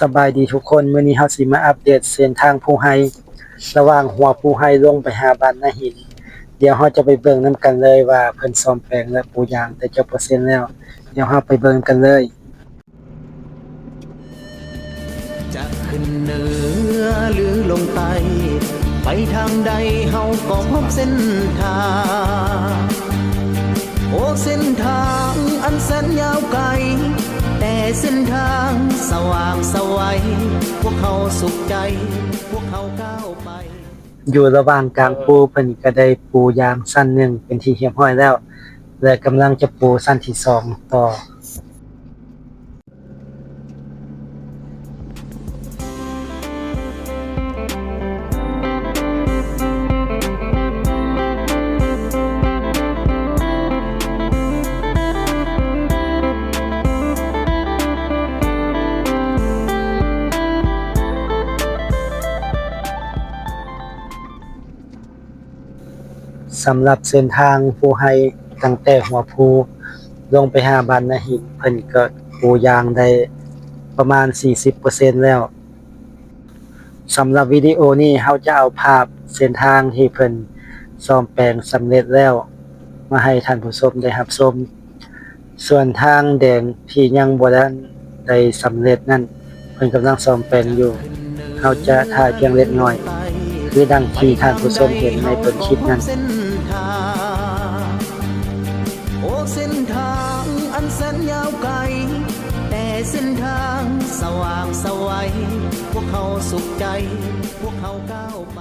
ສະບາຍດີທຸກຄົນ, ມື້ນີ້ເຮົາຊິມາອັບເດດເສັ້ນທາງພູໄຮ ລະຫວ່າງຫົວພູໄຮລົງໄປຫາບ້ານນາຫີນ. ດຽວເຮົາຈະໄປເບິ່ງນຳກັນເລີຍວ່າເພິ່ນສ້ອມແປງ ແລະ ປູຢາງໄດ້ຈັກເປີເຊັນແລ້ວ. ດຽວເຮົາໄປເບິ່ງນຳກັນເລີຍ. ຈະຂຶ້ນເໜືອຫຼືລົງໃຕ້ ໄປທາງໃດເຮົາກໍພົບເສັ້ນທາງ. ໂອ້ ເສັ້ນທາງອັນແສນຍາວໄກ ແຕ່ເສັ້ນທາງສະຫວ່າງສະໄຫວ ພວກເຮົາສຸກໃຈ ພວກເຮົາກ້າວໄປ. ຢູ່ລະຫວ່າງກາງພູ ເພິ່ນກໍໄດ້ປູຢາງຊັ້ນໜຶ່ງເປັນທີ່ຮຽບຮ້ອຍແລ້ວ ແລະ ກຳລັງຈະປູຊັ້ນທີສອງຕໍ່. ສຳລັບເສັ້ນທາງພູໄຮ ຕັ້ງແຕ່ຫົວພູລົງໄປຫາບ້ານນາຫີນ ເພິ່ນກໍປູຢາງໄດ້ປະມານສີ່ສິບເປີເຊັນແລ້ວ. ສຳລັບວິດີໂອນີ້ ເຮົາຈະເອົາພາບເສັ້ນທາງທີ່ເພິ່ນສ້ອມແປງສຳເລັດແລ້ວ ມາໃຫ້ທ່ານຜູ້ຊົມໄດ້ຮັບຊົມ. ສ່ວນທາງແດງທີ່ຍັງບໍ່ທັນໄດ້ສຳເລັດນັ້ນ ເພິ່ນກຳລັງສ້ອມແປງຢູ່. ເຮົາຈະຖ່າຍພຽງເລັກນ້ອຍ ຄືດັ່ງທີ່ທ່ານຜູ້ຊົມເຫັນໃນຕົ້ນຄລິບນັ້ນ. ໂອ້ ເສັ້ນທາງອັນແສນຍາວໄກ ແຕ່ເສັ້ນທາງສະຫວ່າງສະໄຫວ ພວກເຮົາສຸກໃຈ ພວກເຮົາກ້າວໄປ.